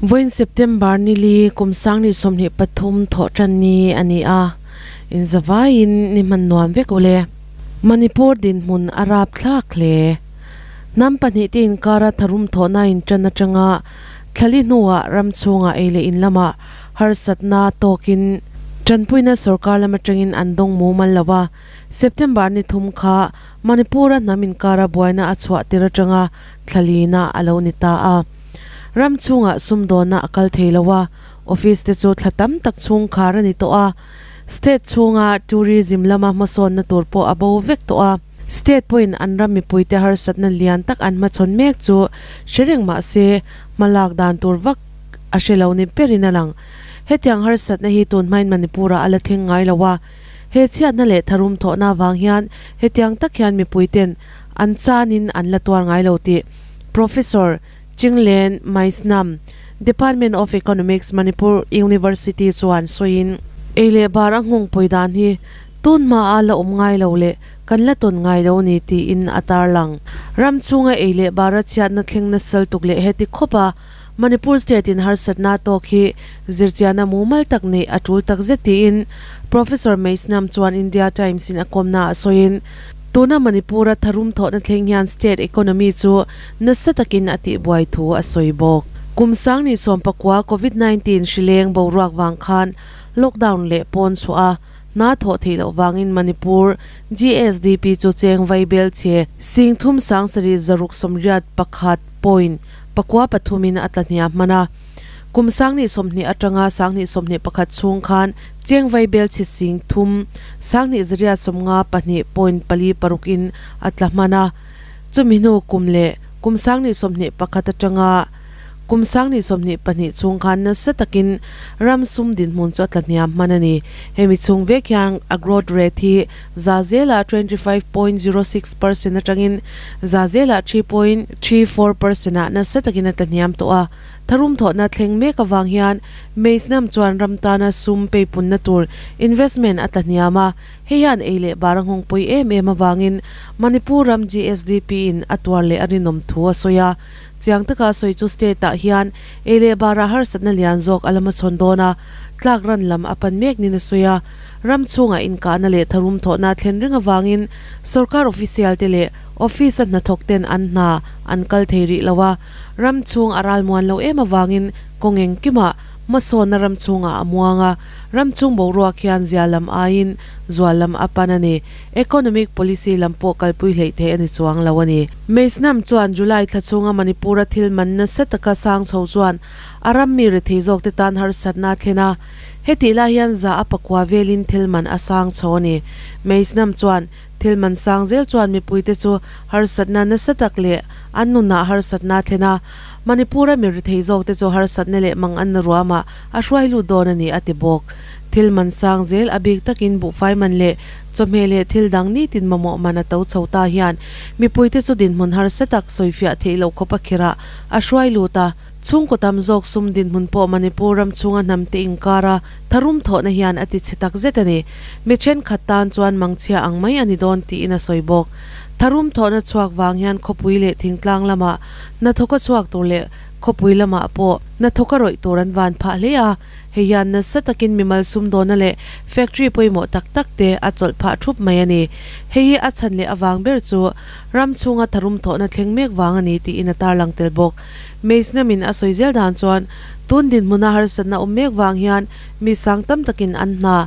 Vawiin September nili kum 2023 thawhtan ni a ni a, inzavaiin ni hman nuam vek ule. Manipur dinhmun a rap thlak hle. Hnam pahnihte inkara tharum thawhna intan atanga thlali hnuah ram chhungah ei leh in lamah harsatna tawkin tanpuina sorkar lam atangin an dawng mumal lo a. September ni thum kha Manipur-a hnam inkara buaina a chhuah tir atanga thlalina a lo ni ta a. Ram chhungah sumdawnna a kal thei lo a, office te chu thla tam tak chhung khar a ni tawh a. State chhunga tourism lama hmasawnna tur pawh a bo vek tawh a. State pawhin an ram mipuite harsatna lian tak an hmachhawn mek chu hre reng mah se hmalak dan tur vak a hre lo ni berin a lang. Hetiang harsatna hi tun hmain Manipur-ah a la thleng ngai lo a. He chhiatna leh tharum thawhna avang hian hetiang tak hian mipuiten an chanin an la tuar ngai lo tih Professor Chinglen Maisnam, Department of Economics, Manipur University chuan sawiin, Ei leh bar a nghawngpui dan hi tun hmaa la awm ngai lo leh kan la tawn ngai lo ni tiin a tarlang. Ram chhunga ei leh bara chhiatna thleng nasal tuk leh heti khawp a, Manipur state in harsatna tawk hi zirchiahna mumal tak neih a tul tak zet tiin Professor Meisnam chuan India Times in a kawmna ah sawiin, tuna Manipur a tharum thawhna thleng hian state economy chu nasa takin a tihbuai thu a sawi bawk. Kum 2019 Covid 19 hrileng boruak vang khan lockdown leh pawn chhuah a hna thawh theih loh vangin Manipur GSDP chu cheng vaibel chhe 3681 point pakua pathumin a tla hniam hman a. Kum 2020 atanga 2021 chhung khan cheng vaibel chhe 3 2,852 point pali parukin a tla hman a. Chumi hnu kum leh kum 2021 atanga kum 2022 chhung khan nasa takin ram sum dinhmun chu a tla hniam hman a ni. Hemi chhung vek hian a growth rate hi za zela 25.06% atangin za zela 3.34% ah nasa takin a tla hniam tawh a. Tharum thawhna thleng mek avang hian Meisnam chuan ram tana sum peipunna tur investment a tla hniam a, hei hian ei leh bar a nghawngpui em em avangin Manipur ram GSDP in a tuar leh a rinawm thu a sawi a. Chiang taka a sawi chu state ah hian ei leh barah harsatna lian zawk a la hmachhawn dawn a, tlak ran lam a pan mek nin a sawi a. Ram chhungah inkahna leh tharum thawhna thlen reng avangin sorkar official te leh office a hnathawk ten an hna an kal thei rih lo a, ram chhung a ralmuan lo em avangin kawng engkimah hmasawnna ram chhungah a muang a, ram chhung boruak hian zia lam aiin zual lam a pan a ni. Economic policy lam pawh kalpui hleih theih a ni chuang lo a ni. Meisnam chuan July thla chhunga Manipur-a thil man nasa taka sang chho chuan a ram mi rethei zawkte tan harsatna a thlen a, Hetih lai hian za a pakua velin thil man a sang chho a ni. Meisnam chuan thil man sang zel chuan mipuite chu harsatna nasa tak leh an nunah harsatna a thlen a, Manipur-a mi rethei zawkte chu harsatna leh manganna ruamah a hruai lut dawn a ni a ti bawk. Thil man sang zel a bik takin buhfai man leh chawhmeh leh thil dang nitin mamawh man a to chho ta hian mipuite chu dinhmun harsa tak sawifiah theih loh khawp a khirah a hruai lut a. Chhungkaw tam zawk sum dinhmun pawh Manipur ram chhunga hnamte inkara tharum thawhna hian a ti chhe tak zet a ni. Mi thenkhat tan chuan mangchhia ang mai a ni dawn tiin a sawi bawk. Tharum thawhna chhuak vang hian khawpui leh thingtlang lamah hnathawka chhuak tur leh khawpui lamah pawh hnathawka rawih tur an van phah hle a. Hei hian nasa takin mimal sumdawna leh factory pawimawh tak tak te a chawlh phah thup mai a ni. Hei hi a chhan leh avang ber chu ram chhunga tharum thawhna thleng mek vang a ni tiin a tarlang tel bawk. Meisnamin a sawi zel dan chuan tun dinhmuna harsatna awm mek vang hian mi sang tam takin an hna,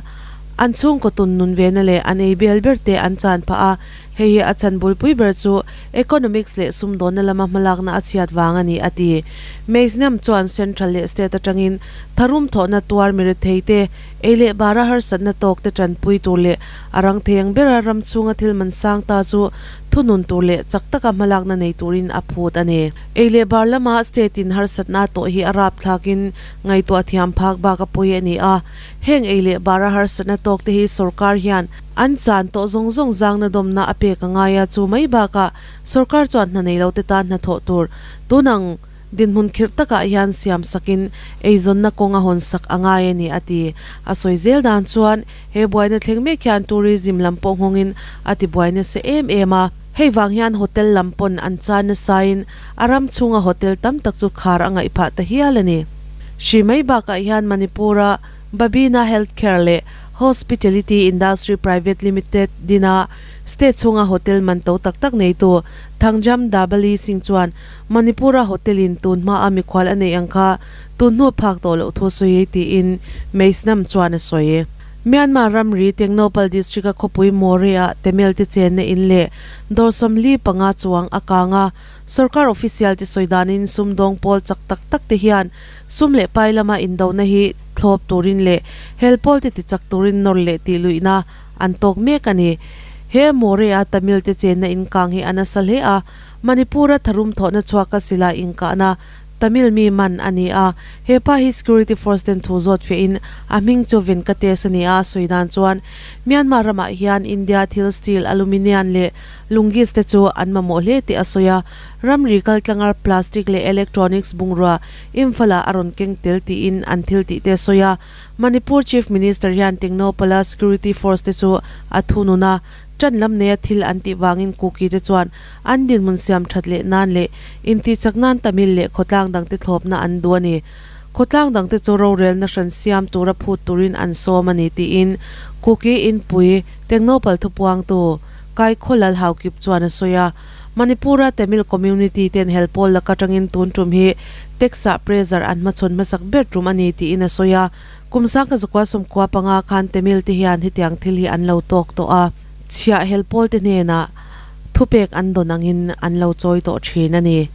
an chhungkaw tun nun vena leh an ei bel ber te an chan phah a, hei hi a chhan bulpui ber chu economics leh sumdawnna lama hmalakna a chhiat vang a ni a ti. Meisnam chuan central leh state atangin tharum thawhna tuar mirethei te, ei leh bara harsatna tawk te tanpui tur leh a rang thei ang bera ram chhunga thil man sang ta chu thunun tur leh chak taka hmalakna nei turin a phut a ni. Ei leh bar lama state in harsatna tawh hi a rapthlakin ngaihtuah thiam phak bak a pawi a ni a. Heng ei leh bara harsatna tawk te hi sorkar hian an chan tawh zawng zawng zangna dawmna a pek a ngai a, chu mai bakah sorkar chuan hna nei lo te tan hnathawh tur tunang dinhmun khirh takah hian siam sakin eizawnna kawng a hawn sak a ngai a ni a ti. A sawi zel dan chuan he buaina thleng mek hian tourism lam pawh nghawngin a ti buai nasa em em a. Hei vang hian hotel lam pawn an char nasain a ram chhunga hotel tam tak chu khar a ngaih phah ta hial a ni. Hri mai bakah hian Manipur-a Babina Healthcare leh Hospitality Industry Private Limited dina state chhunga hotel man to tak tak neitu Thangjam Dabali Singh chuan Manipur-a hotel-in tun hmaa mikhual a neih ang kha tun hnu phak tawh loh thu sawi tiin Meisnam chuan a sawi. Myanmar ramri Tengnoupal District-a khawpui Mawre-ah Tamil te chenna in leh dawr 45 chuang a kang a, Sorkar official te sawi danin sumdawng pawl chak tak tak te hian sum leh pai lama indona hi thlawp turin leh hel pawl te tichak turin nawr leh tih luihna an tawk mek a ni. He Mawre-a Tamil te chenna inkang hi a nasa hle a, Manipur-a tharum thawhna chhuaka silai inkahna Tamil mi man a ni a, he pa hi security force ten thu zawt fiahin a hming chu Venkatesh a ni a, a sawi dan chuan Myanmar ramah hian India thil steel, aluminian leh lungis te chu an mamawh hle tih a sawi a, ramri kaltlangar plastic leh electronics bungrua Imphal-ah a rawn keng tel tiin an thil tih te a sawi a, Manipur Chief Minister hian Tengnoupala security force te chu a thunun a, Ṭan lam neia thil an tih vangin Kuki te chuan an dinhmun siam ṭhat leh nan leh intihchak nan Tamil leh khawtlang dangte thlawpna an duh a ni. Khawtlang dangte chu rorelna hran siam tura phut turin an sawm a ni tiin Kuki inpui Tengnoupal thupuangtu Kaikhaw Lal Haokip chuan a sawi a. Manipur-a Tamil community ten helpawl laka ṭangin tun ṭum hi tax-ah pressure an hmachhawn hmasak ber ṭum a ni tiin a sawi a. Kum sangka zakua 95 khan Tamil te hian hetiang thil hi an lo tawk tawh a, chhiah hel pawl te hnenah thupek an dawn angin an lo chawi tawh thin a ni.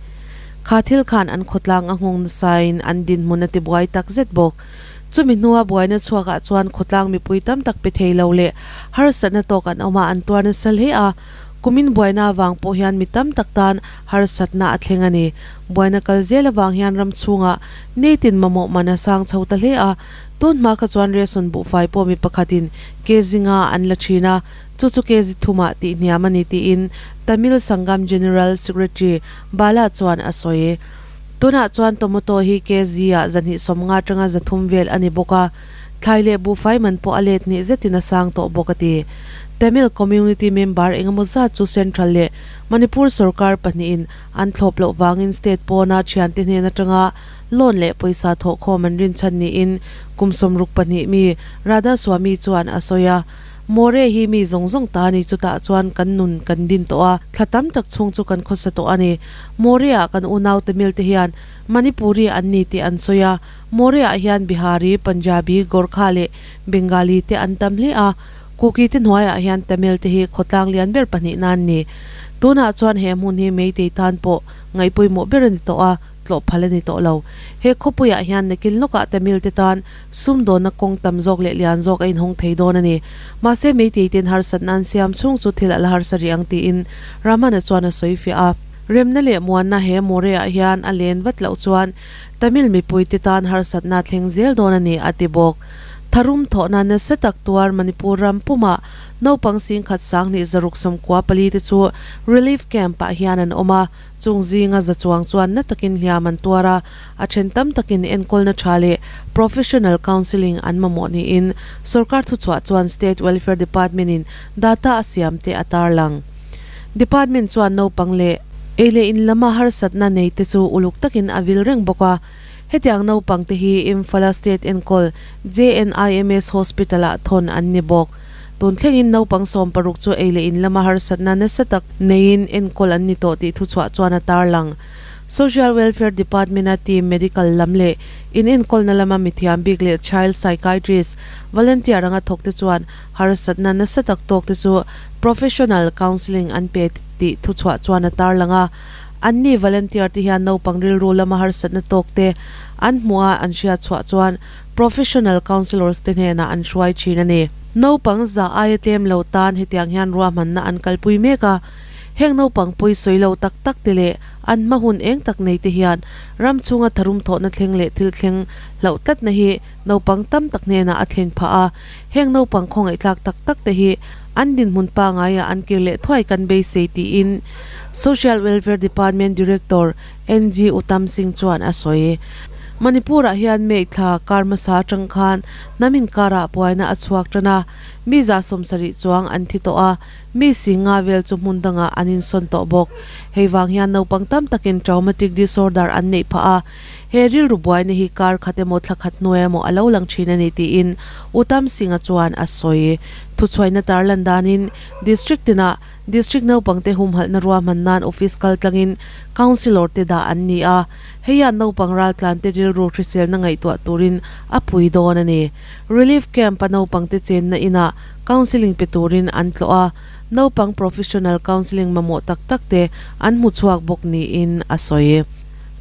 Kha thil khan an khawtlang a nghawng nasain an dinhmun a tibuai tak zet bawk. Chumi hnua buaina chhuakah chuan khawtlang mipui tam tak pe thei lo leh harsatna tawk an awm a, an tuar nasa hle a. Kumin buaina avang pawh hian mi tam tak tan harsatna a thleng a ni. Buaina kal zel avang hian ram chhungah nitin mamawh man a sang chho ta hle a. Tun hma kha chuan ration buhfai pawh mi pakhatin kg nga an la thin a, chu chu kg thumah tih hniam a ni tiin Tamil Sangam General Secretary Bala chuan a sawi. Tunah chuan tomato hi kg ah 250 atanga 300 vel a ni bawk a. Thlai leh buhfai man pawh a let hnih zetin a sang tawh bawk a ti. Tamil community member engemaw zat chu Central leh Manipur sorkar pahnihin an thlawp loh vangin state pawna thiante hnen atanga loan leh pawisa thawhkhawm an rinchhan niin kum 62 mi Radha Swami chuan a sawi a. More hi mi zawng zawng ta a ni, chutah chuan kan nun kan din tawh a, thla tam tak chhung chu kan khawsa tawh a ni. More-ah kan unau Tamil te hian Manipuri an ni tih an sawi a. More-ah hian Bihari, Punjabi, Gorkha leh Bengali te an tam hle a, Kuki te hnuaiah hian Tamil te hi khawtlang lian ber pahnihna an ni. Tunah chuan he hmun hi Meitei tan pawh ngaihpawimawh ber a ni tawh a, tlawh phal a ni tawh lo. He khawpuiah hian nakin lawkah Tamil te tan sumdawnna kawng tam zawk leh lian zawk a inhawng thei dawn a ni. Mahse Meitei ten harsatna an siam chhung chu thil a la harsa rih ang tiin Rahman-a chuan a sawi fiah a. Remna leh muanna he More-ah hian a len vat loh chuan Tamil mipuite tan harsatna thleng zel dawn a ni, a ti bawk. Tharum thawhna nasa tak tuar Manipur ram pumah naupang singkhat 2694 te chu relief camp-ah hian an awm a, chung zinga za chuang chuan na takin hliam an tuar a, a then tam takin enkawlna tha leh professional counselling an mamawh niin sorkar thuchhuah chuan State Welfare Department-in data a siam te a tarlang. Department chuan naupang leh ei leh in lama harsatna nei te chu uluk takin a vil reng bawk a. Hetiang naupang te hi Imphal-a state enkawl JNIMS Hospital-ah thawn an ni bawk. Tun thlengin naupang 60 chu ei leh in lama harsatna nasa tak neiin enkawl an ni tawh tih thuchhuah chuan a tarlang. Social Welfare Department-a team medical lam leh inenkawlna lama mithiam bik leh child psychiatrist volunteer anga thawk te chuan harsatna nasa tak tawk te chu Professional counselling an pe tih thuchhuah chuan a tarlang a, anni volunteer te hian naupang rilru lama harsatna tawk te an hmuh a an hriat chhuah chuan professional counsellors te hnenah an hruai thin a ni. Naupang zah aia tlem lo tan hetiang hian ruahmanna an kalpui mek a, heng naupang pawi sawi lo tak tak te leh an hma hun eng tak nei te hian ram chhunga tharum thawhna thleng leh thil thleng hlauh tlatna hi naupang tam tak hnenah a thlen phah a, heng naupang khawngaihthlak tak tak te hi an dinhmun pangaiah an kir leh thuai kan beisei tiin Social Welfare Department Director NG Uttam Singh chuan a sawi. Manipur-ah hian May thla kar hmasa atang khan hnam inkarah buaina a chhuak tan a. Mi 70 chuang an thi tawh a, mi 50 vel chu hmun dangah an insawn tawh bawk. Hei vang hian naupang tam takin traumatic disorder an neih phah a, he rilru buaina hi kar khat emaw thla khat hnu emaw a lo lang thin a ni tiin Uttam Singh-a chuan a sawi. Thuchhuaina tarlan danin District tinah District naupangte humhalhna ruahman nan office kal tlangin Councillor te dah an ni a, hei hian naupang raltlante rilru hriselna ngaihtuah turin a pui dawn a ni. Relief Camp-a naupangte chenna inah counselling pe turin an tlawh a, naupang professional counselling mamawh tak tak te an hmu chhuak bawk niin a sawi.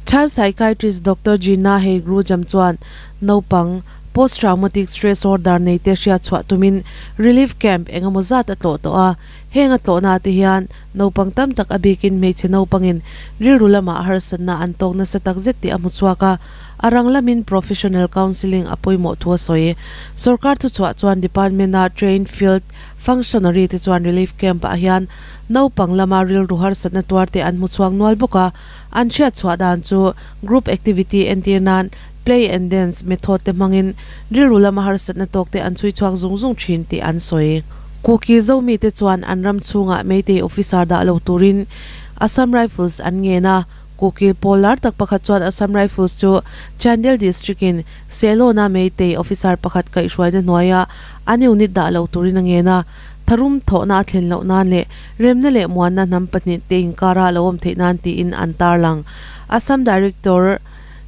Child Psychiatrist Doctor Gina Heigrujam chuan naupang Post Traumatic Stress Order neite hriat chhuah tumin Relief Camp eng emaw zat a tlawh tawh a, heng a tlawhna te hian naupang tam tak a bikin hmeichhe naupangin rilru lamah harsatna an tawk nasa tak zet tih a hmu chhuak a, a rang lamin professional counselling a pawimawh thu a sawi. Sorkar thuchhuah chuan department-a trained field functionary te chuan relief camp-ah hian naupang lama rilru harsatna tuar te an hmu chhuak nual bawk a, an hriat chhuah dan chu group activity entir nan play and dance method te hmangin rilru lama harsatna tawk te an chhui chhuak zung zung thin tih an sawi. Kuki Zomi te chuan an ram chhungah Meitei officer dah lo turin Assam Rifles an ngen a, Kuki pawl lar tak pakhat chuan Assam Rifles chu Chandel District in Selona Meitei officer pakhat kaihhruaina hnuaia an unit dah lo turin a ngen a, tharum thawhna a thlen loh nan leh remna leh muanna hnam pahnih te inkara a lo awm theih nan tiin an tarlang. Assam Director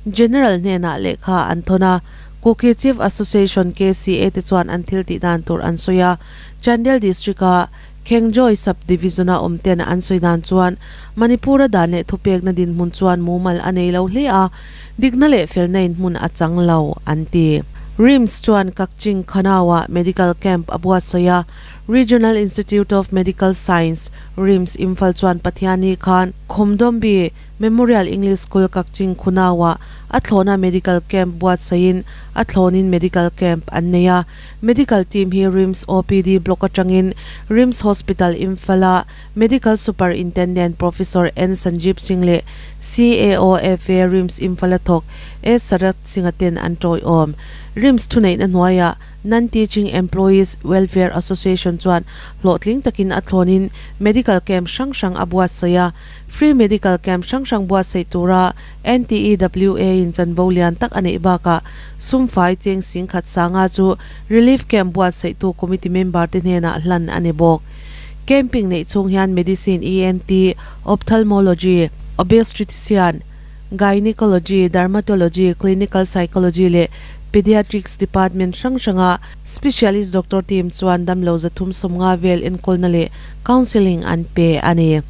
General hnenah lehkha an thawn a, Kuki Chief Association, KCA, te chuan an thil tih dan tur an sawi a, Chandel District-a Khengjoy Sub-Division-a awmten an sawi dan chuan Manipur-a dan leh thupekna dinhmun chuan mumal a nei lo hle a, dikna leh felna in hmun a chang lo, an ti. RIMS chuan Kakching Khanau-ah Medical Camp a buatsaih a, Regional Institute of Medical Science, RIMS, Imphal chuan Pathianni khan Khawmdawmbi Memorial English School Kakching Khunau-ah a thlawna Medical Camp buatsaihin a thlawnin Medical Camp an nei a. Medical team hi RIMS OPD block atangin RIMS Hospital Imphal-a Medical Superintendent Professor N Sanjeev Singh leh CAOFA RIMS Imphal-a thawk S Sarath Singh-a ten an tawiawm. RIMS thuneihna hnuaiah Non-Teaching Employees Welfare Association chuan hlawhtling takin a thlawnin Medical Camp hrang hrang a buatsaih a. Free Medical Camp hrang hrang buatsaih tura NTEWA in chanvo lian tak a neih bakah sumfai cheng 10,000 sanga chu Relief Camp buatsaihtu Committee member te hnenah hlan a ni bawk. Camping neih chhung hian Medicine, ENT, Ophthalmology, Obstetrician, Gynecology, Dermatology, Clinical Psychology leh Pediatrics Department hrang hranga Specialist Doctor team chuan damlo 350 vel enkawlna leh Counselling an pe a ni.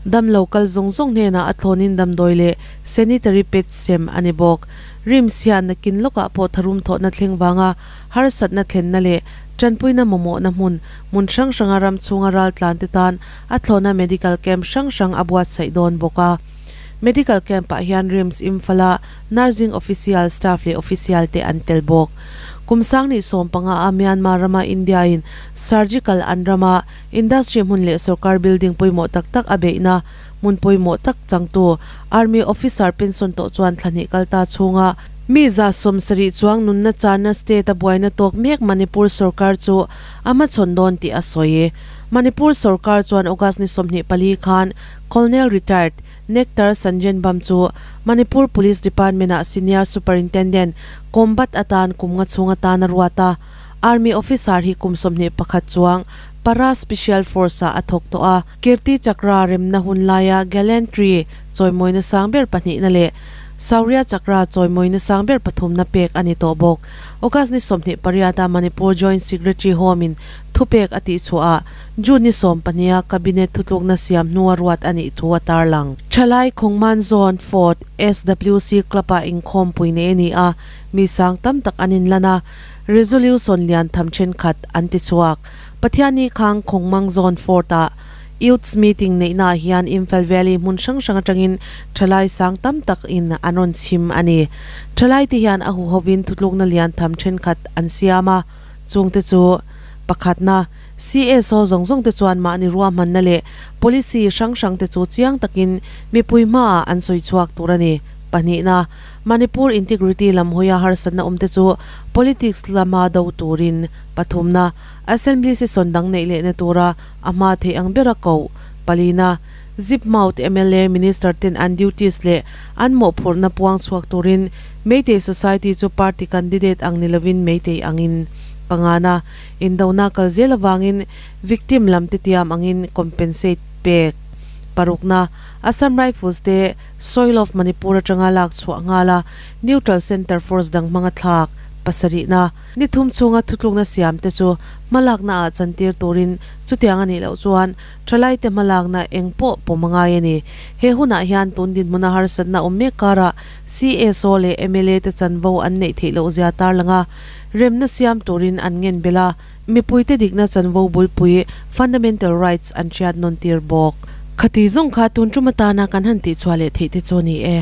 Damlo kal zawng zawng hnenah a thlawnin damdawi leh sanitary pad sem a ni bawk. RIMS hian nakin lawkah pawh tharum thawhna thleng vanga harsatna thlenna leh tanpuina mamawhna hmun hmun hrang hranga ram chhunga raltlan te tan a thlawna medical camp hrang hrang a buatsaih dawn bawk a. Medical camp-ah hian RIMS Imphal-a nursing official, staff leh official te an tel bawk. Kum 2015 a Myanmar rama India-in surgical an rama Industry hmun leh sorkar building pawimawh tak tak a beihna hmun pawimawh tak changtu Army officer pension tawh chuan thla hnih kal ta chhunga mi 70 chuang nunna channa state a buaina tawk mek Manipur sorkar chu a hmachhawn dawn tih a sawi. Manipur sorkar chuan August ni 24 khan Colonel Retired Nectar Sanjenbam chu Manipur Police Department-ah Senior Superintendent Combat atan kum nga chhung atan a ruat a. Army officer hi kum 21 chuang Para Special Force-ah a thawk tawh a, Kirti Chakra remna hun laia Gallantry chawimawina sang ber pahnihna leh Shaurya Chakra chawimawina sang ber pathumna pek a ni tawh bawk. August ni 28 a Manipur Joint Secretary Home-in thupek a tihchhuah ah June ni 12 a Cabinet thutlukna siam hnua ruat a nih thu a tarlang. Thalai Khawngman Zone Fort SWC Club-ah inkhawmpui nei a ni a, mi sang tam tak an inlan a, Resolution lian tham thenkhat an ti chhuak. Pathianni khang Khawngmang Zone Fort-ah Youths Meeting neihnaah hian Imphal Valley hmun hrang hrang atangin thalai sang tam tak in an rawn chhim a ni. Thalai te hian a huhovin thutlukna lian tham thenkhat an siam a, chungte chu, Pakhatna, CSO zawng zawng te chuan mahni ruahmanna leh policy hrang hrang te chu chiang takin mipui hmaah an sawi chhuak tur a ni. Pahnihna, Manipur integrity lam hawia harsatna awmte chu politics lama do turin. Pathumna, Assembly session dang neih lehna tura a hma theih ang bera koh. Palina, Zip mouth mla minister ten an duties leh an mawhphurhna puang chhuak turin Meitei society chu party candidate ang ni lovin Meitei angin. Pangana, Indona kal zel avangin victim lam te tiam angin compensate pek. Parukna, Assam Rifles te Soil of Manipur atanga lak chhuah nghal a, Neutral Centre Force dang hmanga thlak. Pasarihna, Ni thum chhunga thutlukna siam te chu hmalakna ah chantir turin chutiang a nih loh chuan thalaite hmalakna eng pawh pawm a ngai a ni. He hunah hian tun dinhmuna harsatna awm mek karah CSO leh mla te chanvo an neih theih loh zia tarlang a, remna siam turin an ngen belh a, mipuite dikna chanvo bulpui, fundamental rights, an hriat nawn tir bawk. Khati zawng kha tun tum atana kan han tihchhuah leh theih te chu a ni e.